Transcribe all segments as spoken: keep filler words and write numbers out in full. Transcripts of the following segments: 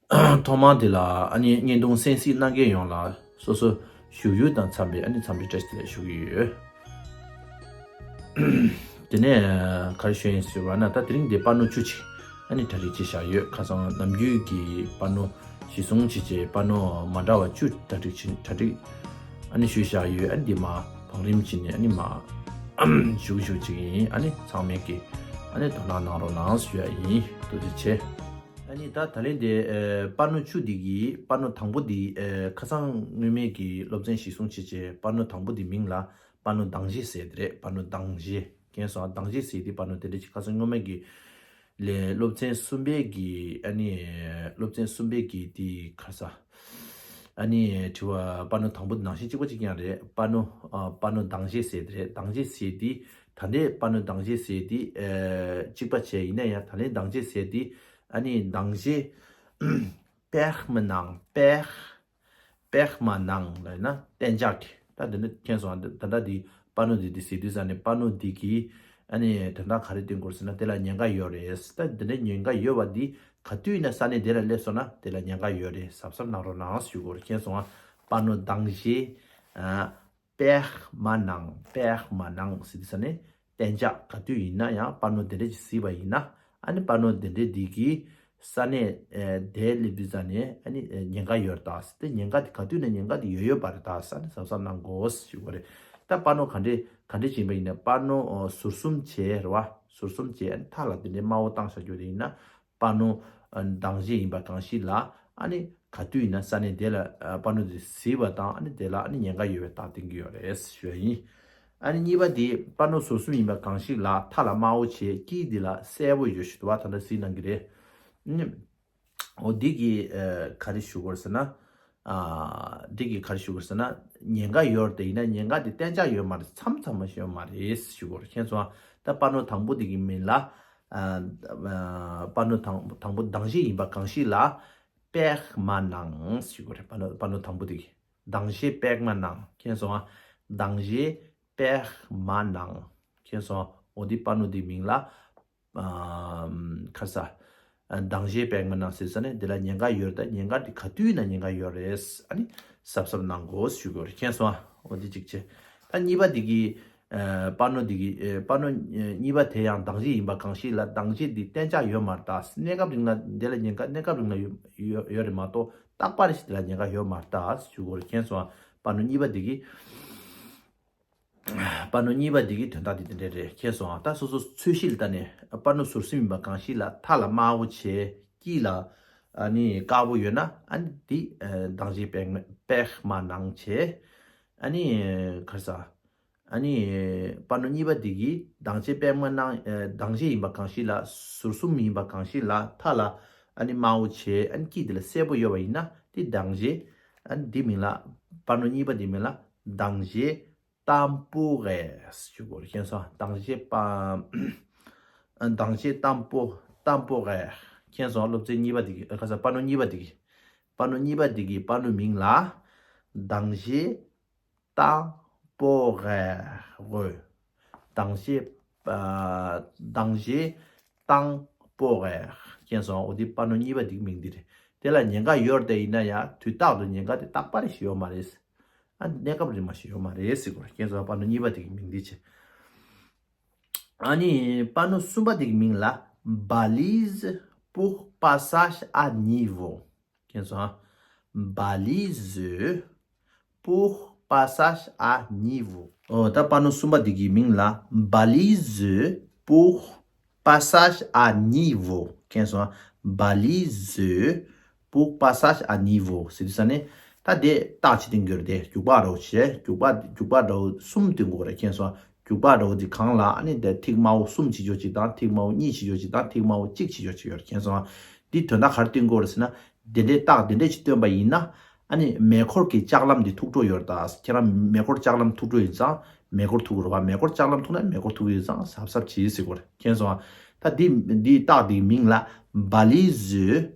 ཐོག་མར་དེ་ལ་ཨ་ནི་བརྙན་ཐུང་གསན་གཟིགས་གནང་མཁན་ཡོངས་ལ་སོ་སོ་བཞུགས་ཡུལ་དང་འཚམས་པའི་ཨ་ནི་འཚམས་འདྲི་བཀྲ་ཤིས་བདེ་ལེགས་ཞུ་གི་ཡོད། དེ་ནས་ག་རེ་ཞུ་ཡིན་ཟེར་བ་ན། ད་དེ་རིང་འདི་པ་ནོ་བཅུ་ཅིག་ཨ་ནི་གྲ་སྒྲིག་བྱས་བཞག་ཡོད། ཁ་སང་ནམ་རྒྱུན་གྱི་པ་ནོ་གཞིར་བཟུང་བྱས་བྱས་པ་ནོ་མ་འདྲ་བ་བཅུ་གྲ་སྒྲིག་བྱས་གྲ་སྒྲིག་ཨ་ནི་ཞུས་བཞག་ཡོད། ཨ་ནི་འདི་མ་བང་རིམ་བྱས་ནས་ཨ་ནི་མ་ཞུ་ཞུ་ཅིག་ཡིན། ཨ་ནི་ཚང་མས་ཀྱི་ཨ་ནི་དོ་སྣང་གནང་རོགས་གནང་ཞུ་ཡ་ཡིན། ཐུགས་རྗེ་ཆེ། ཨ་ནི་ད་ད་ལན་དེ་ཨེ་པ་ནོ་བཅུ་འདི་གི་པ་ནོ་དང་པོ་འདི་ཨེ་ཁ་སང་སྔོན་མའི་གི་སློབ་ཚན་གཞིར་བཟུང་བྱས་བྱས་པ་ནོ་དང་པོ་འདི་མིང་ལ་པ་ནོ་གདངས་གཞི་ཟེར་དེ་རེད། པ་ནོ་གདངས་གཞི། མཁྱེན་སོང་། གདངས་གཞི་ཟེར་དེ་པ་ནོ་དེ་འདྲ་ཅིག་ཁ་སང་སྔོན་མའི་གི་ལས་སློབ་ཚན་གསུམ་པའི་གི་ཨ་ནི་སློབ་ཚན་གསུམ་པའི་གི་དེ་ཁ་ས་ཨ་ནི་དྲི་བ་པ་ནོ་དང་པོ་ནང་བཞིན་གཅིག་པ་གཅིག་རྐྱང་རེད། པ་ནོ་ཨ་པ་ནོ་གདངས་གཞི་ཟེར་དེ་རེད། གདངས་གཞི་ཟེར་དེ་ད་ལྟའི་པ་ནོ་གདངས་གཞི་ཟེར་དེ་ཨེ་གཅིག་པ་བྱས་ཡིན་ན་ཡང་ད་ལྟའི་གདངས་གཞི་ཟེར་དེ་ཨ་ནི་གདངས་གཞི་པེག་མ་ནང་པེག་པེག་མ་ནང་ལབ་ན་གཏན་འཇགས་ཀྱི། ད་འདི་འདྲ་མཁྱེན་སོང་། ད་ད་ལྟ་འདི་པ་ནོ་འདི་འདི་ཟེར་དུས་ཙ་ནས་པ་ནོ་འདི་གི་ཨ་ནི་དོན་དག་ག་རེ་སྟོན་དགོས་ཟེར་ན་དེ་ལ་ཉེན་ཁ་ཡོད་རེད། ད་འདི་འདྲ་ཉེན་ཁ་ཡོད་པ་འདི་ག་དུས་ཡིན་ན་ས་གནས་དེ་ལ་སླེབས་སོང་ན་དེ་ལ་ཉེན་ཁ་ཡོད་རེད། གཟབ་གཟབ་གནང་རོགས་གནང་ཞུ་དགོས་རེད། མཁྱེན་སོང་ཨ། པ་ནོ་གདངས་གཞི་ཨ་པེག་མ་ནང་པེག་མ་ནང་ཟེར་དུས་ཙ་ནས་གཏན་འཇགས། ག་དུས་ཡིན་ན་ཡང་པ་ནོ་དེ་འདྲ་ཅིག་གཟིགས་པ་ཡིན་ན་ཨ་ནི་པ་ནོ་དེ་འདྲ་འདི་གི་ས་གནས་ཨེ་དེ་སླེབས་དུས་ཙ་ནས་ཨ་ནི་ཨེ་ཉེན་ཁ་ཡོད་རེད་ད། དེ་ཉེན་ཁ་དེ་ག་དུས་ནས་ཉེན་ཁ་དེ་ཡོད་ཡོད་པ་རེད་ད་ཟེར་ནས་གཟབ་གཟབ་གནང་དགོས་ཞུ་དགོས་རེད། ད་པ་ནོ་ག་འདྲས་ག་འདྲས་ཕྱིན་པ་ཡིན་ན་པ་ནོ་ཨོ་ཟུར་གསུམ་བྱས་རེད་བ། ཟུར་གསུམ་བྱས་ཨ་ནི་མཐའ་ལ་དེ་འདྲའི་དམའ་བོ་བཏང་བཞག་རྒྱུ་དེ་ཡིན་ན། པ་ནོ་ཨ་གདངས་གཞི་ཡིན་པ་གང་ཞིག་ལ་ཨ་ནི་ག་དུས་ཡིན་ན་ས་གནས་དེ་ལ་ཨ་པ་ནོ་དེ་གཟིགས་པ་དང་ཨ་ནི་དེ་ལ་ཨ་ནི་ཉེན་ཁ་ཡོད་པའི་རྟགས་བསྟན་གྱི་ཡོད་རེད་ཞུ་ཡ་ཡིན། ཨ་ནི་གཉིས་པ་དེ་པ་ནོ་ཟུར་གསུམ་ཡིན་པ་གང་ཞིག་ལ་མཐའ་ལ་དམའ་བོ་བྱས་དཀྱིལ་འདི་ལ་སེར་པོ་ཡོད་ཞུ་དུ་བ་ད་ལྟ་གཟིགས་གནང་གི་རེད། ཨ་ནི་འོ་འདི་གི་ཨ་ག་རེ་ཞུ་དགོས་ཟེར་ན། ཨ་འདི་གི་ག་རེ་ཞུ་དགོས་ཟེར་ན་ཉེན་ཁ་ཡོད་རེད། ཡིན་ན་ཉེན་ཁ་དེ་གཏན་འཇགས་ཡོད་མ་རེད། མཚམས་མཚམས་མ་ཞིག་ཡོད་མ་རེད་ཞུ་དགོས་རེད། མཁྱེན་སོང་ཨ། ད་པ་ནོ་དང་པོ་འདི་གི་མིང་ལ་ཨ་ཨ་པ་ནོ་དང་དང་པོ་གདངས་གཞི་ཡིན་པ་གང་ཞིག་ལ་པེག་མ་ནང་ཞུ་དགོས་རེད། པ་ནོ་པ་ནོ་དང་པོ་འདི་གི་གདངས་གཞི་པེག་མ་ནང་། མཁྱེན་སོང་ཨ། གདངས་གཞི་པེག་མ་ནང་། མཁྱེན་སོང་ཨ། འོ་འདི་པ་ནོ་འདི་མིང་ལ་ཨམ་ཁ་ས། ཨ་གདངས་གཞི་པེག་མ་ནང་ཟེར་ས་ནས་འདི་ལ་ཉེན་ཁ་ཡོད་རེད། ད་ཉེན་ཁ་འདི་ག་དུས་ཡིན་ན་ཉེན་ཁ་ཡོད་རེད། ཨ་ནི་གཟབ་གཟབ་གནང་དགོས་ཞུ་དགོས་རེད། མཁྱེན་སོང་ཨ། འོ་འདི་གཅིག་བྱས། ད་གཉིས་པ་འདི་གི་ཨ་པ་ནོ་འདི་གི་ཨ་པ་ནོ་ཨ་གཉིས་པ་དེ་ཡང་གདངས་གཞི་ཡིན་པ་གང་ཞིག་ལ་གདངས་གཞི་འདི་གཏན་འཇགས་ཡོད་མ་རེད་ད། གནས་སྐབས་རིང་ལ་འདི་ལ་ཉེན་ཁ་གནས་སྐབས་རིང་ལ་ཡོད་ཡོད་ཡོད་རེད་མ་གཏོགས་རྟག་པར་ཞིག་འདི་ལ་ཉེན་ཁ་ཡོད་མ་རེད་ད་ཞུ་དགོས་རེད། མཁྱེན་སོང་ཨ། པ་ནོ་གཉིས་པ་འདི་གི་པ་ནོ་གཉིས་པ་འདི་གི་དོན་དག་འདི་འདི་འདྲ་རེད། མཁྱེན་སོང་ཨ། ད་སོ་སོ་ཚོས་གཞི་ལ་ལྟ་ནས་པ་ནོ་ཟུར་གསུམ་ཡིན་པ་གང་ཞིག་ལ་མཐའ་ལ་དམར་པོ་བྱས་དཀྱིལ་ལ་ཨ་ནི་དཀར་པོ་ཡོད་ན་ཨ་ནི་འདི་ཨ་གདངས་གཞི་པེག་མ་པེག་མ་ནང་བྱས། ཨ་ནི་ག་རེ་ཟ། ཨ་ནི་པ་ནོ་གཉིས་པ་འདི་གི་གདངས་གཞི་པེག་མ་ནང་ཨ་གདངས་གཞི་ཡིན་པ་གང་ཞིག་ལ་ཟུར་གསུམ་ཡིན་པ་གང་ཞིག་ལ་མཐའ་ལ་ཨ་ནི་དམར་པོ་བྱས་ཨ་ནི་དཀྱིལ་འདི་ལ་སེར་པོ་ཡོད་པ་ཡིན་ན་འདི་གདངས་གཞི། ཨ་ནི་འདི་མིང་ལ་པ་ནོ་གཉིས་པ་འདི་མིང་ལ་གདངས་གཞི་ཏམ་པོ་རེ་ཞུ་དགོས་རེད། མཁྱེན་སོང་། གདངས་གཞི་པ། གདངས་གཞི་ཏམ་པོ་ཏམ་པོ་རེ། མཁྱེན་སོང་། སློབ་ཚན་གཉིས་པ་དེ་གི་ཁ་ས་པ་ནོ་གཉིས་པ་དེ་གི་པ་ནོ་གཉིས་པ་དེ་གི་པ་ནོ་མིང་ལ་གདངས་གཞི་ཏམ་པོ་རེ་རེད། གདངས་གཞི་ཨ་གདངས་གཞི་ཏམ་པོ་རེ། མཁྱེན་སོང་། འོ་དེ་པ་ནོ་གཉིས་པ་དེ་གི་མིང་དེ་རེད། དེ་ལ་ཉེན་ཁ་ཡོད་རེད་དེ་ཡིན་ན་ཡང་དུས་རྟག་ཏུ་ཉེན་ཁ་དེ་རྟག་པར་ཞིག་ཡོད་མ་རེད། ཨ་གནས་སྐབས་རིང་མ་ཞིག་ཡོད་མ་རེད་ཟེར་དགོས་རེད། མཁྱེན་སོང་། པ་ནོ་གཉིས་པ་དེ་གི་མིང་འདི་བྱས། ཨ་ནི་པ་ནོ་གསུམ་པ་དེ་གི་མིང་ལ་balise pour passage à niveau། མཁྱེན་སོང་། Balise pour passage à niveau། ཨོ་ད་པ་ནོ་གསུམ་པ་དེ་གི་མིང་ལ་balise pour passage à niveau། མཁྱེན་སོང་། Balise pour passage à niveau ཟེར་དུས་ཙ་ནས་ད་དེ་རྟགས་ཅིག་སྟོན་གྱི་ཡོད་རེད། དེ་རྒྱུག་པ་རོ་བྱས། རྒྱུག་པ་རྒྱུག་པ་རོ་གསུམ་སྟོན་དགོས་རེད། མཁྱེན་སོང་། རྒྱུག་པ་རོ་དེ་གང་ལ་ཨ་ནི་དེ་ཐིག་དམར་པོ་གསུམ་ཅིག་ཡོད་ཅིག་དང་ཐིག་དམར་པོ་གཉིས་ཅིག་ཡོད་ཅིག་དང་ཐིག་དམར་པོ་གཅིག་ཅིག་ཡོད་ཅིག་ཡོད་རེད། མཁྱེན་སོང་། འདི་དོན་དག་ག་རེ་སྟོན་གྱི་ཡོད་རེད་ཟེར་ན་དེ་འདྲའི་རྟགས་དེ་འདྲས་ཅིག་སྟོན་པ་ཡིན་ན་ཨ་ནི་མེ་འཁོར་གྱི་ལྕགས་ལམ་འདི་ཐུག་འགྲོ་ཡོད་རེད་ད། ཁྱེད་རང་མེ་འཁོར་ལྕགས་ལམ་ཐུག་འགྲོ་ཡིན་ཙང་མེ་འཁོར་ཐུག་གི་རེད་བ། མེ་འཁོར་ལྕགས་ལམ་ཐུག་ན་མེ་འཁོར་ཐུག་གི་ཡིན་ཙང་གཟབ་གཟབ་བྱེད་ཟེར་དགོས་རེད། མཁྱེན་སོང་། ད་འདི་འདི་རྟགས་འདིའི་མིང་ལ་balise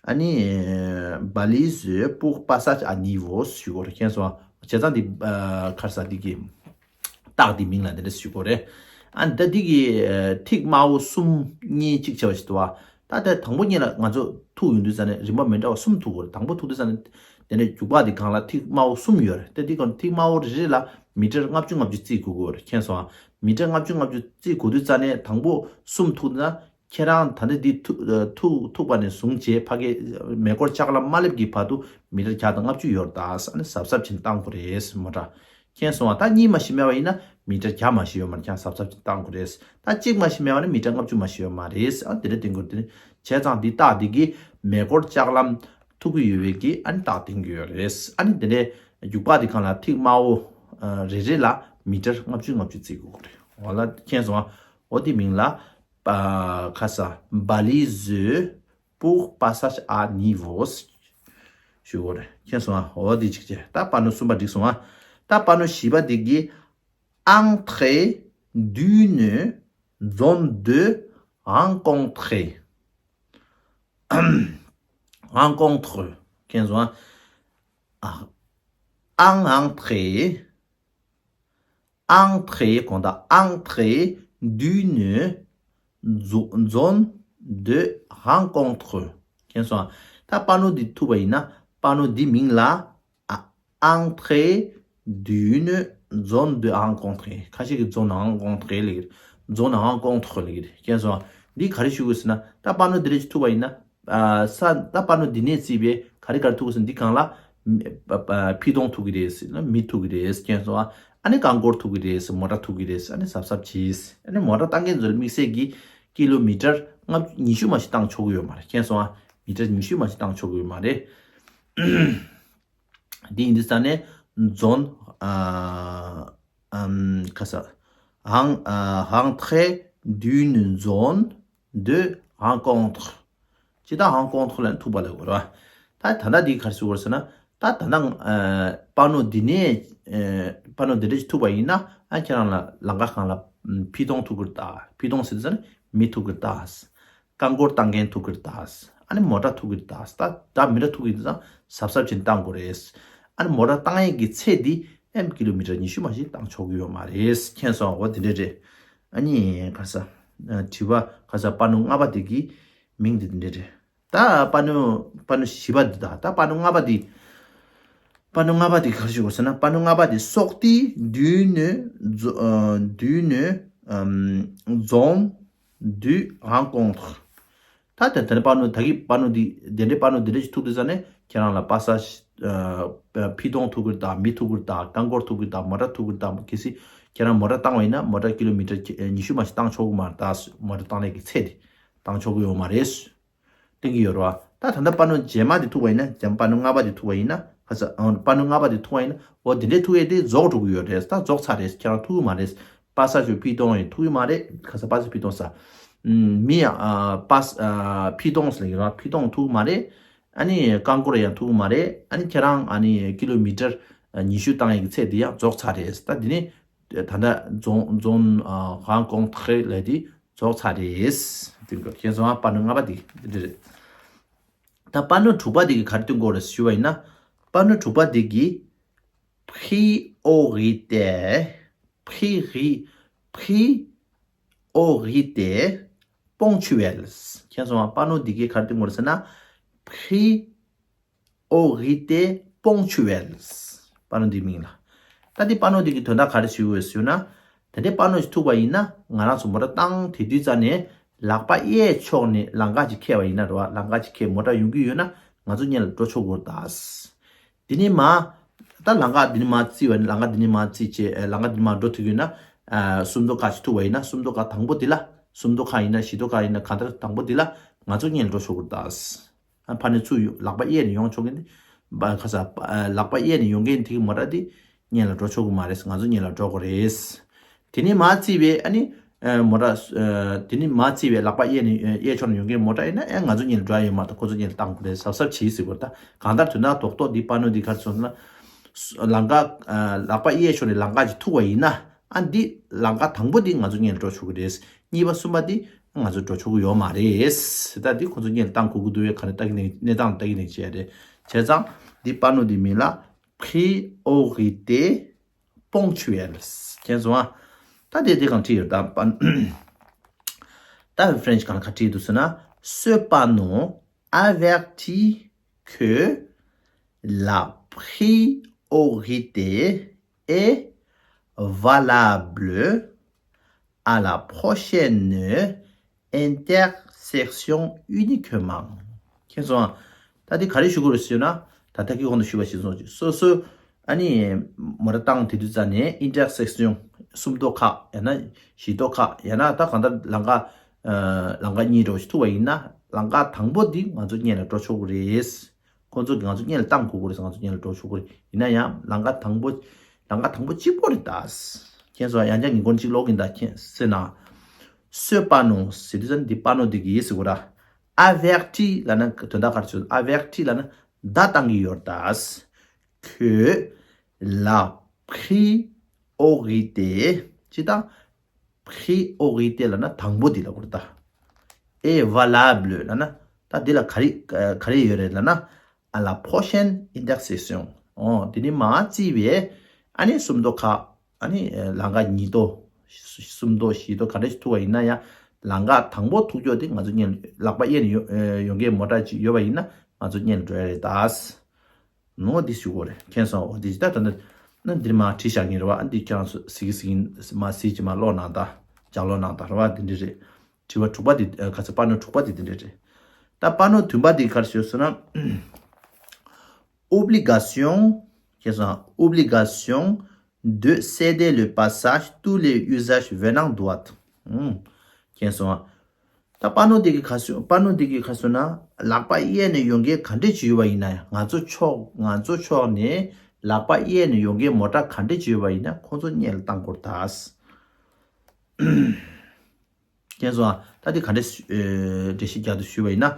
ཨ་ནི་balise pour passage à niveau ཞུ་དགོས་རེད། མཁྱེན་སོང་། བྱས་ཙང་འདི་ཨ་ག་རེ་ཟ་འདི་གི་རྟགས་འདི་མིང་ལ་འདི་འདྲ་ཞུ་དགོས་རེད། ཨ་ནི་ད་འདི་གི་ཨ་ཐིག་དམར་པོ་གསུམ་གཉིས་གཅིག་བྱས་པ་ཞིག་འདུག་བ། ད་ལྟ་དང་པོ་ཉིད་ལ་ང་ཚོ་ཐུག་ཡོང་དུས་ཙ་ནས་རིམ་པ་མི་འདྲ་བ་གསུམ་ཐུག་དགོས་རེད། དང་པོ་ཐུག་དུས་ཙ་ནས་དེ་ནས་རྒྱུག་པ་དེ་སྒང་ལ་ཐིག་དམར་པོ་གསུམ་ཡོད་རེད། དེ་དེ་སྒང་ཐིག་དམར་པོ་རེ་རེ་ལ་མི་ཊར་ལྔ་བཅུ་ལྔ་བཅུ་བརྩི་དགོས་ཀྱི་ཡོད་རེད། མཁྱེན་སོང་ཨ། མི་ཊར་ལྔ་བཅུ་ལྔ་བཅུ་བརྩི་དགོས་དུས་ཙ་ནས་དང་པོ་གསུམ་ཐུག་ན། ཁྱེད་རང་ད་ལྟ་འདི་ཐུག་ཐུག་ཐུག་པ་ནས་བཟུང་བྱས་ཕ་གི་མེ་འཁོར་ལྕགས་ལམ་དམར་ལེབ་ཀྱི་བར་དུ་མི་ཊར་བརྒྱ་དང་ལྔ་བཅུ་ཡོད་རེད། ད་ཨ་ནི་གཟབ་གཟབ་བྱས་ནས་བཏང་དགོས་རེད་མོ་ཊ། མཁྱེན་སོང་ཨ། ད་གཉིས་མ་ཞིག་མེད་པ་ཡིན་ན་མི་ཊར་བརྒྱ་མ་ཞིག་ཡོད་མ་རེད། ཁྱེད་རང་གཟབ་གཟབ་བྱས་ནས་བཏང་དགོས་རེད། ད་གཅིག་མ་ཞིག་མེད་པ་ན་མི་ཊར་ལྔ་བཅུ་མ་ཞིག་ཡོད་མ་རེད། ཨ་དེ་འདྲ་བསྟན་དགོས་རེད། བྱས་ཙང་འདི་རྟགས་འདི་གིས་མེ་འཁོར་ལྕགས་ལམ་ཐུག་གི་ཡོད་པའི་གི་ཨ་ནི་རྟགས་བསྟན་གྱི་ཡོད་རེད། ཨ་ནི་དེ་འདྲའི་རྒྱུག་པ་འདི་སྒང་ལ་ཐིག་དམར་པོ་རེ་རེ་ལ་མི་ཊར་ལྔ་བཅུ་ལྔ་བཅུ་བརྩི་དགོས་རེད། འོ་ལ་མཁྱེན་སོང་ཨ། འོ་དེ་མིང་ལ་པ་ཁ་ས་balisé pour passage à niveau ཞུ་དགོས་རེད། མཁྱེན་སོང་ཨ། འོ་དེ་གཅིག་བྱས། ད་པ་ནོ་གསུམ་པ་འགྲིག་སོང་ཨ། ད་པ་ནོ་བཞི་པ་འདི་གིས entrée d'une zone de rencontre rencontre མཁྱེན་སོང་ཨ། ཨ། en entrée entrée གོང་ད། Entrée d'une zo- zone de rencontre མཁྱེན་སོང་ཨ། ད་པ་ནོ་འདི་ཐུག་པ་ཡིན་ན་པ་ནོ་འདི་མིང་ལ་ཨ། Entrée d'une zone de rencontre ཁ་ཤས་ཀྱིས་zone rencontre ལབ་ཀྱི་རེད། Zone rencontre ལབ་ཀྱི་རེད། མཁྱེན་སོང་ཨ། འདི་ག་རེ་ཞུ་དགོས་ཟེར་ན། ད་པ་ནོ་འདི་འདྲ་ཞིག་ཐུག་པ་ཡིན་ན། ས་ད་པ་ནོ་འདི་ནས་བརྩིས་པའི་ག་རེ་ག་རེ་ཐུག་ཟེར་ན། འདི་སྒང་ལ་ཕི་ཏོང་ཐུག་གི་རེད། མི་ཐུག་གི་རེད། མཁྱེན་སོང་ཨ། ཨ་ནི་རྐང་འཁོར་ཐུག་གི་རེད། མོ་ཊ་ཐུག་གི་རེད། ཨ་ནི་གཟབ་གཟབ་གྱིས། ཨ་ནི་མོ་ཊ་བཏང་མཁན་ཚོ་ལ་དམིགས་བསལ་གྱིས་ཀི་ལོ་མི་ཊར་ལྔ་ཉི་ཤུ་མ་ཞིག་བཏང་ཆོག་གི་ཡོད་མ་རེད། མཁྱེན་སོང་ཨ། མི་ཊར་ཉི་ཤུ་མ་ཞིག་བཏང་ཆོག་གི་ཡོད་མ་རེད། འདི་ཡིན་དུས་ཙ་ནས་zone ཨ་ཨམ་ཁ་ས་en- ཨ་entrée d'une zone de rencontre ཇི་ལྟར་rencontre ལ་ཐུག་པ་ལ་གོ་ར། ད་ད་ལྟ་འདི་ག་རེ་ཟེར་དགོས་ཟེར་ན། ད་ད་ལྟ་ཨ་པ་ནོ་འདི་ནས་ཨ་པ་ནོ་འདི་འདྲ་ཞིག་ཐུག་པ་ཡིན་ན། ཨ་ཁྱེད་རང་ལ་ལམ་ཁ་སྒང་ལ་ཕི་ཏོང་ཐུག་གི་རེད་ད། ཕི་ཏོང་ཟེར་དུས་ཙ་ནས་མི་ཐུག་གི་རེད་ད། རྐང་འཁོར་བཏང་མཁན་ཐུག་གི་རེད་ད། ཨ་ནི་མོ་ཊ་ཐུག་གི་རེད་ད། ད་ད་མི་ཊར་ཐུག་གི་ཡིན་ཙང་གཟབ་གཟབ་བྱས་ནས་བཏང་དགོས་རེད། ཨ་ནི་མོ་ཊ་བཏང་ཡས་ཀྱི་ཚད་འདི་ཨེམ་ཀི་ལོ་མི་ཊར་ཉི་ཤུ་མ་ཞིག་བཏང་ཆོག་གི་ཡོད་མ་རེད། མཁྱེན་སོང་ཨ། འོ་དེ་འདྲ་རེད། ཨ་ནི་ག་ས་དྲི་བ་ག་ས་པ་ནོ་ལྔ་པ་དེ་གི་མིང་དེ་དེ་འདྲ་རེད། ད་པ་ནོ་པ་ནོ་བཞི་པ་འདི་དང་ད་པ་ནོ་ལྔ་པ་འདི། པ་ནོ་ལྔ་པ་འདི་ག་རེ་ཞུ་དགོས་ཟེར་ན། པ་ནོ་ལྔ་པ་འདི་sortie d'une zo- ཨ་d'une ཨམ་zone de rencontre ད་དེ་དེ་པ་ནོ་ད་གི་པ་ནོ་འདི་དེ་འདྲའི་པ་ནོ་དེ་འདྲ་ཞིག་ཐུག་དུས་ཙ་ནས་ཁྱེད་རང་ལ་པ་ས་ཨ་ཕི་ཏོང་ཐུག་གི་རེད་ད། མི་ཐུག་གི་རེད་ད། རྐང་འཁོར་ཐུག་གི་རེད་ད། མོ་ཊ་ཐུག་གི་རེད་ད། གལ་སྲིད་ཁྱེད་རང་མོ་ཊ་བཏང་བ་ཡིན་ན་མོ་ཊ་ཀི་ལོ་མི་ཊར་ཉི་ཤུ་མ་ཞིག་བཏང་ཆོག་གི་མ་རེད་ད། མོ་ཊ་བཏང་ལས་ཀྱི་ཚད་དེ་བཏང་ཆོག་གི་ཡོད་མ་རེད། བསྟན་གྱི་ཡོད་རེད་བ། ད་ད་ལྟ་པ་ནོ་རྗེས་མ་དེ་ཐུག་པ་ཡིན་ན། རྗེས་མ་པ་ནོ་ལྔ་པ་དེ་ཐུག་པ་ཡིན་ན། ཁ་ས་ཨ་པ་ནོ་ལྔ་པ་དེ་ཐུག་པ་ཡིན་ན། འོ་དེ་འདྲའི་ཐུག་ཡས་དེ་རྫོགས་འགྲོ་གི་ཡོད་རེད། ད་རྫོགས་ཚར་རེད། ཁྱེད་རང་ཐུག་གི་མ་རེད། པ་ས་ཞུ་ཕི་ཏོང་ཡང་ཐུག་གི་མ་རེད། ཁ་ས་པ་ས་ཕི་ཏོང་ས། ཨམ་མི་ཡང་ཨ་པ་ས་ཨ་ཕི་ཏོང་ཟེར་གྱི་རེད་བ། ཕི་ཏོང་ཐུག་གི་མ་རེད། ཨ་ནི་རྐང་འཁོར་ཡང་ཐུག་གི་མ་རེད། ཨ་ནི་ཁྱེད་རང་ཨ་ནི་ཀི་ལོ་མི་ཊར་ཉི་ཤུ་བཏང་ཡས་ཀྱི་ཚད་དེ་ཡང་རྫོགས་ཚར་རེད། ད་དེ་ནི། ད་ལྟ་zone zone ཨ་rencontre ལབ་དེ་རྫོགས་ཚར་རེད། དེ་འདྲ་མཁྱེན་སོང་ཨ། པ་ནོ་ལྔ་པ་དེ་འདི་འདྲ་རེད། ད་པ་ནོ་དྲུག་པ་དེ་གི་ག་རེ་སྟོན་གྱི་ཡོད་རེད་ཞུ་བ་ཡིན་ན། པ་ནོ་དྲུག་པ་དེ་གི་priorité priori- priorité ponctuelle མཁྱེན་སོང་ཨ། པ་ནོ་དེ་གི་ག་རེ་སྟོན་གྱི་ཡོད་རེད་ཟེར་ན། pri priorité ponctuelle པ་ནོ་འདི་མིང་ལ། ད་འདི་པ་ནོ་འདི་གི་དོན་དག་ག་རེ་ཞུ་དགོས་ཞུ་ན། དེ་འདྲའི་པ་ནོ་ཞིག་ཐུག་པ་ཡིན་ན། ང་རང་ཚོ་མོ་ཊ་བཏང་དེ་དུས་ཙ་ནས་ལག་པ་གཡས་ཕྱོགས་ནས་ལམ་ཁ་ཅིག་འཁེལ་བ་ཡིན་ན་རེད་བ། ལམ་ཁ་ཅིག་འཁེལ་མོ་ཊ་ཡོང་གི་ཡོད་ན་ང་ཚོ་སྔོན་ལ་འགྲོ་ཆོག་གི་རེད་ད། དེ་ནས་མ། ད་ལམ་ཁ་འདི་ནས་མ་བརྩིས་པ་ཡིན་ན། ལམ་ཁ་འདི་ནས་མ་བརྩིས་བྱས་ལམ་ཁ་འདི་ནས་མ་འགྲོ་ཐུབ་ཡོད་ན། སུམ་མདོ་ཁ་ཞིག་ཐུག་པ་ཡིན་ན། སུམ་མདོ་ཁ་དང་པོ་འདི་ལ། སུམ་མདོ་ཁ་ཡིན་ན་བཞི་མདོ་ཁ་ཡིན་ན་གང་ལྟར་དང་པོ་འདི་ལ་ང་ཚོ་སྔོན་ལ་འགྲོ་ཆོག་གི་རེད་ད། ཕར་ནས་ཚུར་ཡོང་ལག་པ་གཡས་ནས་ཡོང་ཆོག་གི་འདི། ཁ་ས་ལག་པ་གཡས་ནས་ཡོང་མཁན་དེ་གི་མོ་ཊ་འདི་སྔོན་ལ་འགྲོ་ཆོག་གི་མ་རེད། ང་ཚོ་སྔོན་ལ་འགྲོ་དགོས་རེད། དེ་ནས་མ་བརྩིས་པའི་ཨ་ནི་མོ་ཊ། དེ་ནས་མ་བརྩིས་པའི་ལག་པ་གཡས་ནས་གཡས་ཕྱོགས་ནས་ཡོང་མཁན་མོ་ཊ་ཡིན་ན། ཨེ་ང་ཚོ་སྔོན་ལ་འགྲོ་ཡ་ཡོད་མ་གཏོགས་ཁོ་ཚོ་སྔོན་ལ་བཏང་དགོས་རེད། གཟབ་གཟབ་བྱེད་ཟེར་དགོས་རེད། ད་གང་ལྟར་དོན་དག་རྡོག་རྡོག་འདི་པ་ནོ་འདི་ག་རེ་ཟེར་ན། ལམ་ཁ་ལམ་ཁ་ལག་པ་གཡས་ཕྱོགས་ནས་ལམ་ཁ་ཅིག་ཐུག་པ་ཡིན་ན། ཨ་འདི་ལམ་ཁ་དང་པོ་འདི་ང་ཚོ་སྔོན་ལ་འགྲོ་ཆོག་གི་རེད། གཉིས་པ་གསུམ་པ་འདི་ང་ཚོ་འགྲོ་ཆོག་གི་ཡོད་མ་རེད། ད་འདི་ཁོ་ཚོ་སྔོན་ལ་བཏང་དགོས་ཀྱི་འདུག་བས། ག་རེ་ལྟ་གི་ནས་གནས་སྟངས་ལྟ་གི་ནས་བྱས་རེད། བྱས་ཙང་འདི་པ་ནོ་འདི་མིང་ལ་priorité ponctuelle མཁྱེན་སོང་ཨ། ད་དེ་དེ་གང་བྲིས་ཡོད་ད། པ་ད་French གང་ལ་ག་བྲིས་འདུག་ཟེར་ན། Ce panneau avertit que la priorité est valable à la prochaine intersection uniquement. མཁྱེན་སོང་ཨ། ད་འདི་ག་རེ་ཞུ་དགོས་རེད་ཟེར་ན། ད་ལྟ་གི་གོང་དུ་ཞུས་པ་བཞིན་སོང་ཅིག་སོ་སོ་ཨ་ནི་མོ་ཊ་བཏང་དེ་དུས་ཙ་ནས་intersection སུམ་མདོ་ཁག་ཡང་ན་བཞི་མདོ་ཁག་ཡང་ན་ད་གང་ལྟར་ལམ་ཁ་ལམ་ཁ་གཉིས་འགྲོ་ཞིག་ཐུག་པ་ཡིན་ན། ལམ་ཁ་དང་པོ་འདི་ང་ཚོ་སྔོན་ལ་འགྲོ་ཆོག་གི་རེད། ཁོང་ཚོ་གིས་ང་ཚོ་སྔོན་ལ་བཏང་དགོས་ཀྱི་རེད། ང་ཚོ་སྔོན་ལ་འགྲོ་ཆོག་གི་རེད། ཡིན་ན་ཡང་ལམ་ཁ་དང་པོ་ལམ་ཁ་དང་པོ་གཅིག་པོ་རེད་ད། མཁྱེན་སོང་། ཡང་བསྐྱར་ངས་མགོ་གཅིག་ཀློག་གིན་ད་མཁྱེན་ཟེར་ན། Ce panneau ཟེར་དུས་ཙམ་འདི་པ་ནོ་འདི་གིས་ཟེར་དགོས་ར། Avertit ལབ་ན་དོན་དག་ག་རེ་བྱུང་། Avertit ལབ་ན་བརྡ་བཏང་གི་ཡོད་ད། Que la priorité ཅི་དང་། priorité ལབ་ན་དང་པོ་འདི་ལ་གོ་རེད་ད། est valable ལབ་ན་ད་འདི་ལ་ག་རེ་ག་རེ་ཡོད་རེད་ལབ་ན། à la prochaine intersection ཨོ་དེ་ནི་མ་བརྩིས་པའི་ཨ་ནི་སུམ་མདོ་ཁག་ཨ་ནི་ལམ་ཁ་ཉིས་མདོ་སུམ་མདོ་བཞི་མདོ་ག་འདྲ་ཞིག་ཐུག་པ་ཡིན་ན་ཡང་ལམ་ཁ་དང་པོ་ཐུག་ཕྱོགས་དེ་ང་ཚོ་སྔོན་ལག་པ་གཡས་ནས་ཡོང་ཡོང་མཁན་མོ་ཊ་ཅིག་ཡོད་པ་ཡིན་ན་ང་ཚོ་སྔོན་འགྲོ་ཡ་རེད་ད། ནོ་འདི་ཞུ་དགོས་རེད། མཁྱེན་སོང་། འོ་འདི་ད་ད་ནི་ན་འདིར་མ་བྲིས་བཞག་གིན་རེད་བ། ཨ་འདི་ཁྱེད་རང་ཚོ་གཟིགས་གཟིགས་མ་གཟིགས་ཀྱི་མ་ཀློག་གནང་དང་ལྗགས་ཀློག་གནང་དང་རེད་བ། འདི་འདྲ་རེད། དྲི་བ་དྲུག་པ་འདི་ཁ་ཚ་པ་ནོ་དྲུག་པ་འདི་འདི་འདྲ་རེད། ད་པ་ནོ་བདུན་པ་འདི་ག་རེ་ཞུ་ཟེར་ན། obligation མཁྱེན་སོང་། obligation de céder le passage tous les usages venant droite. ཨུམ། མཁྱེན་སོང་། ད་པ་ནོ་འདི་གི་ཁ་སོ་པ་ནོ་འདི་གི་ཁ་སོ་ན་ལག་པ་གཡས་ནས་ཡོང་མཁན་ག་འདྲས་ཅིག་ཡོད་པ་ཡིན་ན་ཡང་ང་ཚོ་ཕྱོགས་ང་ཚོ་ཕྱོགས་ནས་ལག་པ་གཡས་ནས་ཡོང་མཁན་མོ་ཊ་ག་འདྲས་ཅིག་ཡོད་པ་ཡིན་ན་ཁོང་ཚོ་སྔོན་ལ་བཏང་དགོས་རེད་ད། མཁྱེན་སོང་ཨ། ད་འདི་ག་འདྲས་འགྲེལ་བཤད་རྒྱག་ཏུ་ཞུས་པ་ཡིན་ན།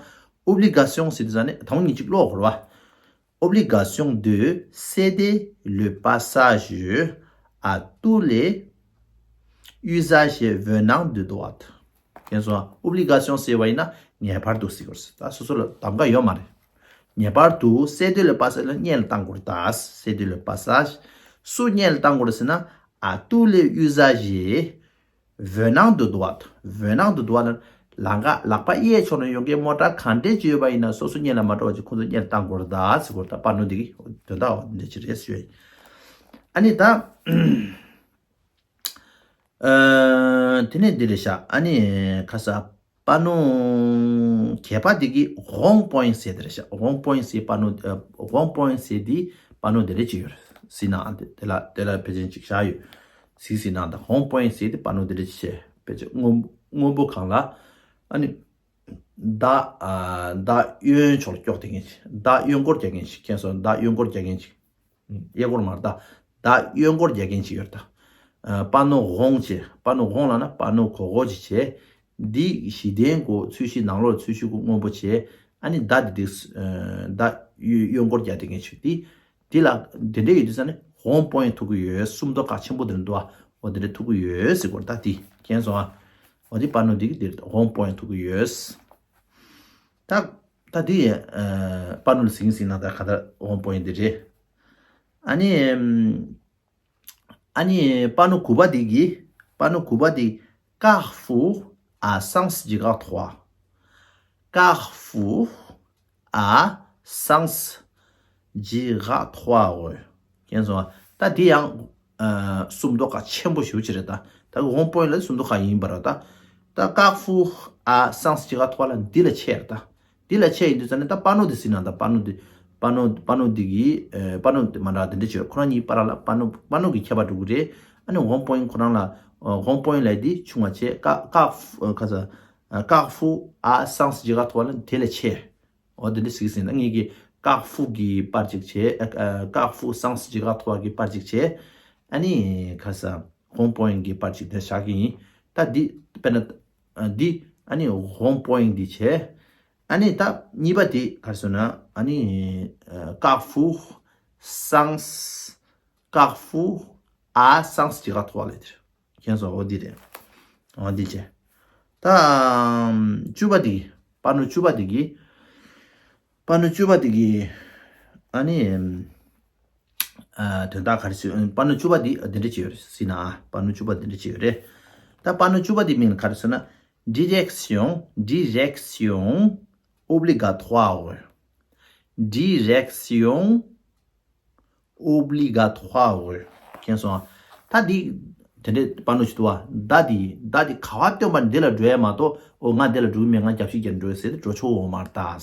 obligation ཟེར་དུས་ཙ་ནས་དང་པོ་ཉིད་ཅིག་ཀློག་དགོས་རེད་བ། obligation de céder le passage à tous les usagers venant de droite. མཁྱེན་སོང་ཨ། obligation ཟེར་བ་ཡིན་ན་ངེས་པར་དུ་ཟེར་དགོས་རེད། ད་སོ་སོ་ལ་གདམ་ག་ཡོད་མ་རེད། ངེས་པར་དུ་céder le passage ལ་སྔོན་ལ་བཏང་དགོས་རེད་ད། céder le passage སུ་སྔོན་ལ་བཏང་དགོས་རེད་ཟེར་ན། à tous les usagers venant de droite venant de droite ལ་ལམ་ཁ་ལག་པ་གཡས་ཕྱོགས་ནས་ཡོང་མཁན་མོ་ཊ་ག་འདྲས་ཅིག་ཡོད་པ་ཡིན་ན་སོ་སོ་སྔོན་ལ་མ་འགྲོ་བ་ཅིག་ཁོང་ཚོ་སྔོན་ལ་བཏང་དགོས་རེད་ད་ཟེར་དགོས་རེད། ད་པ་ནོ་འདི་གི་དོན་དག་འདི་ཅི་རེད་ཞུ་ཡ་ཡིན། ཨ་ནི་ད་ཨ་དེ་ནས་འདི་རེད་ཤག་ཨ་ནི་ཁ་ས་པ་ནོ་ཁྱད་པར་འདི་གི་rond-point ཟེར་དེ་རེད་ཤག rond-point ཟེར་པ་ནོ་ཨ་rond-point ཟེར་འདི་པ་ནོ་འདི་རེད་ཅིག་ཡོད་རེད། ཟིན་ན་ཨ་དེ་དེ་ལ་དེ་ལ་ཕལ་ཆེར་ཅིག་བཞག་ཡོད། ཟིག་ཟིན་ན་ད་rond-point ཟེར་དེ་པ་ནོ་འདི་རེད་ཅིག་བྱས་ཕལ་ཆེར་སྔོན་སྔོན་པོ་གང་ལ་ཨ་ནི་མདའ་ཨ་མདའ་གཡོན་ཕྱོགས་ལ་ཀྱོག་དེ་མཁན་ཅིག་མདའ་གཡོན་སྐོར་རྒྱག་མཁན་ཅིག་མཁྱེན་སོང་། མདའ་གཡོན་སྐོར་རྒྱག་མཁན་ཅིག་གཡས་སྐོར་མ་རེད་ད། མདའ་གཡོན་སྐོར་རྒྱག་མཁན་ཅིག་ཡོད་རེད་ད། པ་ནོ་rond་བྱས། པ་ནོ་rond་ལབ་ན་པ་ནོ་གོག་གོག་ཅིག་བྱས། འདི་གཞི་རྟེན་གོ་ཚོས་གཞི་ནང་ལོགས་ཚོས་གཞི་གོ་སྔོན་པོ་བྱས། ཨ་ནི་མདའ་འདི་འདི་མདའ་གཡོན་སྐོར་རྒྱག་དེ་མཁན་ཅིག་འདི་འདི་ལ་འདི་འདྲ་ཡོད་དུས་ཙ་ནས་rond-point ཐུག་གི་ཡོད། སུམ་མདོ་ཁག་ཆེན་པོ་འདི་འདུག་ཨ། འོ་འདི་འདྲ་ཐུག་གི་ཡོད་ཟེར་གོ་རེད་ད། འདི་མཁྱེན་སོང་ཨ། འོ་འདི་པ་ནོ་འདི་གི་འདིར་rond-point ཐུག་གི་ཡོད། ད་ད་འདི་ཨ་པ་ནོ་ལ་ཟིན་ཟིན་ན་ད་ག་ད་rond-point འདི་རེད། ཨ་ནི་ཨ་ནི་པ་ནོ་དགུ་པ་འདི་གི་པ་ནོ་དགུ་པ་འདི་carrefour à sens giratoire. Carrefour à sens giratoire. མཁྱེན་སོང་ཨ། ད་འདི་ཡང་ཨ་སུམ་མདོ་ཁག་ཆེན་པོ་ཞེ་པོ་ཅིག་རེད་ད། ད་rond-point ལ་སུམ་མདོ་ཁག་ཡིན་པ་རེད་ད། ད་carrefour à sens giratoire ལ་འདི་ལ་ཆད་རེད་ད། འདི་ལ་ཆད་ཡིན་དུས་ཙ་ནས་ད་པ་ནོ་འདི་ཟིན་ན་ད་པ་ནོ་འདི་པ་ནོ་པ་ནོ་འདི་གི་ཨ་པ་ནོ་འདི་མ་འདྲ་འདི་འདྲ་བྱས་ཁོ་རང་གཉིས་བར་ལ་པ་ནོ་པ་ནོ་གི་ཁྱད་པར་འགྲོ་གི་རེད། ཨ་ནི་rond-point ཁོ་རང་ལ་ཨ་rond-point ལ་འདི་ཆུང་བ་བྱས། ཀ་ཀ་ཨ་ཁ་ས་ཨ་carrefour à sens giratoire ལ་དེ་ལ་ཆད། འོ་དེ་འདྲ་ཟིག་ཟིན་ན་ངེད་ཀྱིས་carrefour གི་པར་གཅིག་བྱས། ཨ་ཨ་carrefour sens giratoire གི་པར་གཅིག་བྱས། ཨ་ནི་ཁ་ས་rond-point གི་པར་གཅིག་དེ་བཞག་གི་ཡིན། ད་འདི་དཔེར་ན་ཨ་འདི་ཨ་ནི་rond-point འདི་བྱས། ཨ་ནི་ད་གཉིས་པ་དེ་ག་རེ་ཟེར་ན་ཨ་ནི་ཨ་carrefour sens carrefour à sens giratoire ལབ་དེ་རེད། མཁྱེན་སོང་། འོ་འདི་རེད། འོ་འདི་བྱས། ད་བཅུ་པ་འདི་གི་པ་ནོ་བཅུ་པ་འདི་གི་པ་ནོ་བཅུ་པ་འདི་གི་ཨ་ནི་ཨ་དོན་དག་ག་རེ་ཟེར། པ་ནོ་བཅུ་པ་འདི་འདི་འདྲ་ཅིག་ཡོད་རེད་ཟེར་ན། པ་ནོ་བཅུ་པ་འདི་འདྲ་ཅིག་ཡོད་རེད། ད་པ་ནོ་བཅུ་པ་འདི་མིང་ལ་ག་རེ་ཟེར་ན། Direction, direction obligatoire. Direction obligatoire. མཁྱེན་སོང་ཨ། ད་འདི་དེ་འདྲའི་པ་ནོ་ཅིག་འདུག་བ། མདའ་འདི་མདའ་འདི་ག་བ་སྟོན་པ་འདི་ལ་འགྲོ་ཡ་མ་གཏོགས། ཨོ་ང་འདི་ལ་འགྲོ་གི་མེད། ང་རྒྱབ་ཤིག་རྒྱབ་འགྲོ་ཟེར་ཏེ་འགྲོ་ཆོག་འོ་མ་རེད་ད།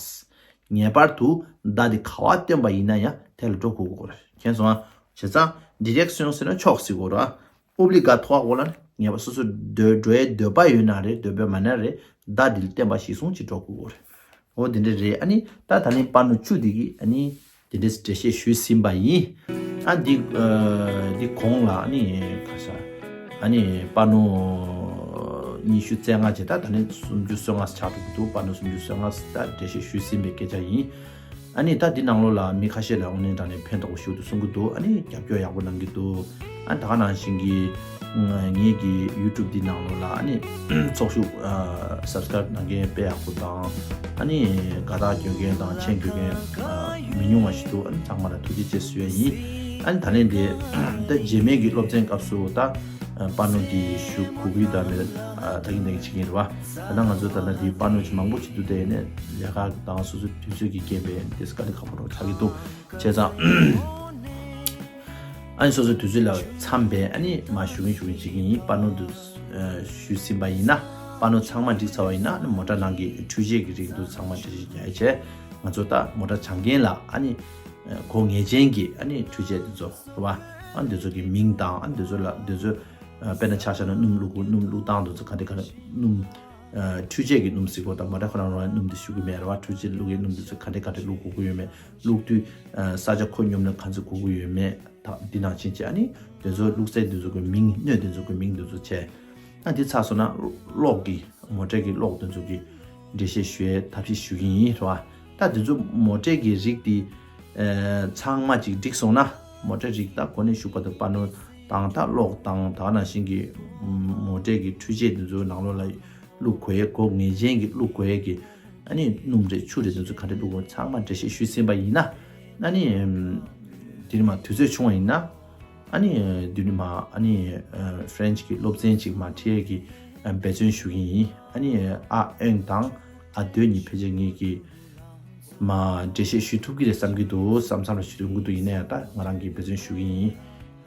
ངེས་པར་དུ་མདའ་འདི་ག་བ་སྟོན་པ་ཡིན་ན་ཡང་དེ་ལ་འགྲོ་དགོས་ཀྱི་རེད། མཁྱེན་སོང་ཨ། བྱས་ཙང་direction ཟེར་ན་ཕྱོགས་ཟེར་གྱི་རེད། Obligatoire འོ་ལ་ངེས་པར་སོ་སོ་འགྲོ་འགྲོ་ཡའི་འདོད་པ་ཡོད་ན་རེད། འདོད་པ་མེད་ན་རེད། མདའ་འདི་ལ་བརྟེན་པ་གཞིར་བཟུང་ཅིག་འགྲོ་དགོས་ཀྱི་རེད། འོ་དེ་འདྲ་རེད། ཨ་ནི་ད་ད་ནི་པ་ནོ་བཅུ་འདི་གིས་ཨ་ནི་དེ་འདྲའི་འགྲེལ་བཤད་ཞུས་ཟིན་པ་ཡིན། ཨ་འདི་ཨ་འདི་གོང་ལ་ཨ་ནི་ག་ས་ཨ་ནི་པ་ནོ་ཉི་ཤུ་རྩ་ལྔ་བྱས། ད་ད་ནི་སུམ་ཅུ་སོ་ལྔ་ཆགས་འགྲོ་གི་འདུག་པ་ནོ་སུམ་ཅུ་སོ་ལྔ་ད་འགྲེལ་བཤད་ཞུས་ཟིན་པའི་སྐད་ཆ་ཡིན། ཨ་ནི་ད་འདི་ནང་ལོགས་ལ་མི་ཁ་ཤས་ལ་དངོས་གནས་དྲང་གནས་ཕན་ཐོགས་པོ་ཞིག་འདུག་གསུང་གི་འདུག་ཨ་ནི་རྒྱབ་སྐྱོར་ཡག་པོ་གནང་གི་འདུག་ཨ་ནི་ད་ག་ནང་བཞིན་གྱི་ང་ངེད་ཀྱི་YouTube འདི་ནང་ལོགས་ལ་ཨ་ནི་ཚོགས་ཞུགས་ཨ་subscribe གནང་མཁན་དཔེ་ཡག་པོ་དང་། ཨ་ནི་དགའ་རྟགས་སྐྱོན་མཁན་དང་མཆན་འགོད་མཁན་ཨ་མི་ཉུང་བ་ཞིག་འདུག་ཨ་ནི་ཚང་མ་ལ་ཐུགས་རྗེ་ཆེ་ཞུ་ཡ་ཡིན། ཨ་ནི་ད་ལན་འདི་ད་རྗེས་མའི་གི་སློབ་ཚན་སྐབས་སུ་ད་པ་ནོ་འདི་ཞུ་དགོས་ཀྱི་ཡོད་ད་མེད་ད་གིན་ད་གིན་བྱེད་ཀྱི་ཡིན་རེད་བ། ད་ལྟ་ང་ཚོ་ད་ལྟ་འདི་པ་ནོ་ཅིག་མང་པོ་ཅིག་འདུག་དེ་ནས་ལས་ཀ་དང་སོ་སོ་དུས་ཚོད་ཀྱི་རྐྱེན་པས་དེ་དཀའ་ལས་ཁག་པོ་རུ་ཆགས་ཀྱི་འདུག་བྱས་ཙང་ཨ་ནི་སོ་སོའི་དུས་ཚོད་ལ་འཚམས་པའི་ཨ་ནི་མ་ཞུ་གིན་ཞུ་གིན་བྱེད་ཀྱི་ཡིན། པ་ནོ་འདི་ཞུས་ཟིན་པ་ཡིན་ན་པ་ནོ་ཚང་མ་འགྲིག་ཚར་བ་ཡིན་ན་ཨ་ནི་མོ་ཊ་ནང་གི་འཕྲུལ་ཆས་ཀྱི་རིགས་འདུག་ཚང་མ་འགྲེལ་བཤད་རྒྱག་ཡ་བྱས། ང་ཚོ་ད་མོ་ཊ་སྦྱང་མཁན་ལ་ཨ་ནི་གོ་ངེས་ཅན་གྱི་ཨ་ནི་འཕྲུལ་ཆས་འདི་ཚོ་རེད་བ། ཨ་འདི་ཚོ་གི་མིང་དང་ཨ་འདི་ཚོ་ལ་འདི་ཚོ་དཔེར་ན་ཆ་བཞག་ན་སྣུམ་བླུག་གོ་སྣུམ་བླུག་སྟངས་འདི་ཚོ་ག་འདྲ་ག་འདྲ་སྣུམ། འཕྲུལ་ཆས་ཀྱི་སྣུམ་ཟེར་གོ་དང་མོ་ཊ་ཁོ་རང་རང་སྣུམ་དེ་ཞུ་གི་མེད་རེད་བ། འཕྲུལ་ཆས་བླུག་གི་སྣུམ་དེ་ཚོ་ག་འདྲ་ག་འདྲ་བླུག་དགོས་ཀྱི་ཡོད་མེད། བླུག་དུས་ས་ཆ་ཁོ་སྙོམས་ན་ག་ཚོད་དགོས་ཀྱི་ཡོད་མེད། ད་འདི་ནང་བཞིན་བྱས་ཨ་ནི་དེ་ཚོ་བླུག་ཚད་དེ་ཚོ་གི་མིང་སྣོད་དེ་ཚོ་གི་མིང་དེ་ཚོ་བྱས། ཨ་འདི་ཚར་སོང་ན་གློག་གི་མོ་ཊའི་གི་གློག་དེ་ཚོ་གི་འགྲེལ་བཤད་ཞུ་ཡའི་ཐབས་ཤེས་ཞུ་གི་ཡིན་རེད་བ། ད་དེ་ཚོ་མོ་ཊའི་གི་རིགས་དེ་ཚང་མ་ཅིག་འགྲིག་སོང་ན་མོ་ཊའི་རིགས་ད་གོ་ནས་ཞུགས་པ་དང་པ་ནོ་དང་ད་གློག་དང་ད་ནང་བཞིན་གི་མོ་ཊའི་གི་འཕྲུལ་ཆས་དེ་ཚོའི་ནང་ལོགས་ལ་བླུག་དགོས་ཡས་གོ་ངེས་ཅན་གྱི་བླུག་དགོས་ཡས་ཀྱི་ཨ་ནི་སྣུམ་རེད་ཆུ་རེད་དེ་ཚོ་ག་འདྲ་བླུག་དགོས་ཚང་མ་འགྲེལ་བཤད་ཞུས་ཟིན་པ་ཡིན་ན་ཨ་ནི་དེ་ནི་མ་དུས་ཚོད་བྱུང་བ་ཡིན་ན་ཨ་ནི་དེ་ནི་མ་ཨ་ནི་French གི་སློབ་ཚན་ཅིག་མ་ཁྲིད་ཡས་ཀྱི་འབད་བརྩོན་ཞུ་གི་ཡིན། ཨ་ནི་ཨ་ཨེན་དང་ཨ་དོན་གཉིས་ཕལ་ཆེར་ངེད་ཀྱི་མ་འགྲེལ་བཤད་ཞུ་ཐུབ་ཀྱི་རེད་བསམ་གྱི་འདུག་བསམ་བསམ་ལ་ཞུ་ཐུབ་ཀྱི་འདུག་ཡིན་ན་ཡང་ད་ང་རང་གིས་འབད་བརྩོན་ཞུ་གི་ཡིན།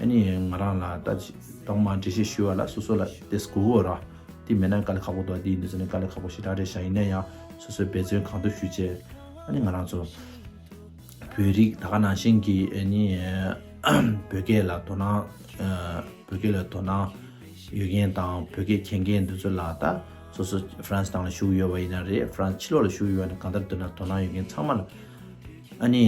ཨ་ནི་ང་རང་ལ་ད་ཅི་ཐོག་མར་འགྲེལ་བཤད་ཞུ་བ་ལ་སོ་སོ་ལ་དེ་དགོས་ཀྱི་ཡོད་ར། དེ་མེད་ན་དཀའ་ལས་ཁག་པོ་འདུག་དེ་ཡིན་དུས་ཙང་ནས་དཀའ་ལས་ཁག་པོ་ཞེ་དྲག་རེད་ཤག་ཡིན་ན་ཡང་སོ་སོའི་འབད་བརྩོན་གང་ཐུབ་ཞུས་བྱས། ཨ་ནི་ང་རང་ཚོ་བོད་རིགས་ད་ག་ནང་བཞིན་གྱི་ཨ་ནི་བོད་སྐད་ལ་དོ་སྣང་བོད་སྐད་ལ་དོ་སྣང་ཡོད་མཁན་དང་བོད་སྐད་མཁྱེན་མཁན་འདི་ཚོ་ལ་ད་སོ་སོ་ཧྥ་རན་སི་ནང་ལ་བཞུགས་ཡོད་པ་ཡིན་ན་རེད། ཧྥ་རན་སི་ཕྱི་ལོགས་ལ་བཞུགས་ཡོད་པ་ཡིན་ན་གང་ལྟར་འདི་ན་དོ་སྣང་ཡོད་མཁན་ཚང་མ་ལ་ཨ་ནི་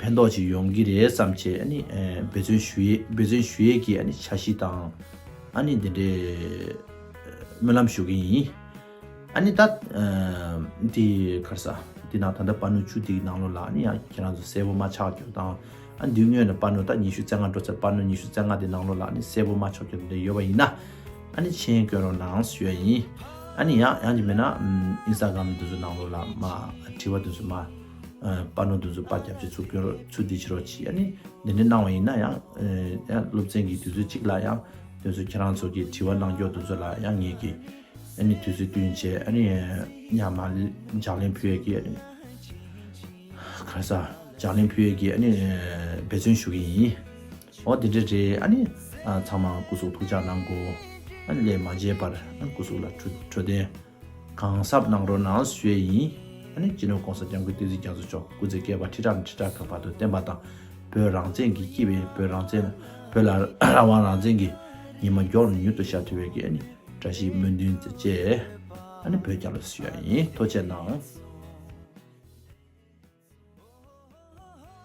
ཕན་ཐོགས་ཅིག་ཡོང་གི་རེད་བསམ་བྱས་ཨ་ནི་འབད་བརྩོན་ཞུ་ཡས་འབད་བརྩོན་ཞུ་ཡས་ཀྱི་ཨ་ནི་འཆར་གཞི་དང་ཨ་ནི་འདི་འདྲའི་སྨོན་ལམ་ཞུ་གི་ཡིན། ཨ་ནི་ད་འདི་ག་རེ་ཟ་འདི་ནང་ད་ལྟ་པ་ནུ་ཆུ་འདིའི་ནང་ལོགས་ལ་ཨ་ནི་ཡང་ཁྱེད་རང་ཚོ་གསལ་པོ་མ་ཆགས་རྒྱུ་དང་། ཨ་འདི་སྔོན་ནས་པ་ནོ་ད་ཉི་ཤུ་རྩ་ལྔ་འགྲོ་ཚར། པ་ནོ་ཉི་ཤུ་རྩ་ལྔ་དེ་ནང་ལོགས་ལ་ཨ་ནི་གསལ་པོ་མ་ཆགས་རྒྱུ་དེ་འདྲ་ཡོད་པ་ཡིན་ན་ཨ་ནི་མཆན་བཀོད་རོགས་གནང་ཞུ་ཡ་ཡིན། ཨ་ནི་ཡང་ཡང་གཅིག་མིན་ན་ཨིན་སྟ་གྷ་རམ་དེ་ཚོ་ནང་ལོགས་ལ་མ་དྲི་བ་དེ་ཚོ་མ་པ་ནོ་དེ་ཚོ་པར་རྒྱབ་ཅིག་ཚུར་བཀོད་རོགས་ཚུར་འདི་བྱེད་རོགས་གྱིས། ཨ་ནི་འདི་འདྲ་གནང་བ་ཡིན་ན་ཡང་ཡང་སློབ་ཚན་གྱི་དུས་ཚོད་གཅིག་ལ་ཡང་དེ་ཚོ་ཁྱེད་རང་ཚོ་གི་དྲི་བ་གནང་རྒྱུ་དེ་ཚོ་ལ་ཡང་ངེད་ཀྱིས་ཨ་ནི་དུས་ཚོད་བསྟུན་བྱས་ཨ་ནི་ཡང་མ་ལྗགས་ལན་ཕུལ་ཡས་ཀྱི་ཨ་ནི་ག་རེ་ཟ་ལྗགས་ལན་ཕུལ་ཡས་ཀྱི་ཨ་ནི་འབད་བརྩོན་ཞུ་གི་ཡིན། འོ་དེ་འདྲ་རེད། ཨ་ནི་ཚང་མ་སྐུ་གཟུགས་ཐུགས་ཅག་གནང་དགོས། ཨ་ནི་ལས་མ་བྱས་པར་སྐུ་གཟུགས་ལ་འཕྲོད་འཕྲོད་བསྟེན་གང་ཟབ་གནང་རོགས་གནང་ཞུ་ཡས་ཡིན། ཨ་ནི་སྤྱི་ནོར་༸གོང་ས་༸སྐྱབས་མགོན་བསྟན་འཛིན་རྒྱ་མཚོ་མཆོག་སྐུ་ཚེ་བསྐལ་པ་ཁྲི་ཕྲག་ནས་ཁྲི་ཕྲག་གི་བར་དུ་བརྟན་པ་དང་། བོད་རང་བཙན་གྱི་སྐྱིད་པའི་བོད་རང་བཙན་བོད་ལ་རང་དབང་རང་བཙན་གྱི་ཉི་མ་མགྱོགས་ནས་མྱུར་དུ་ཤར་ཐུབ་པའི་གི་ཨ་ནི་བཀྲ་ཤིས་སྨོན་འདུན་བཅས་ཨ་ནི་བོད་རྒྱལ་ལོ་ཞུ་ཡ་ཡིན། ཐུགས་རྗེ་གནང་།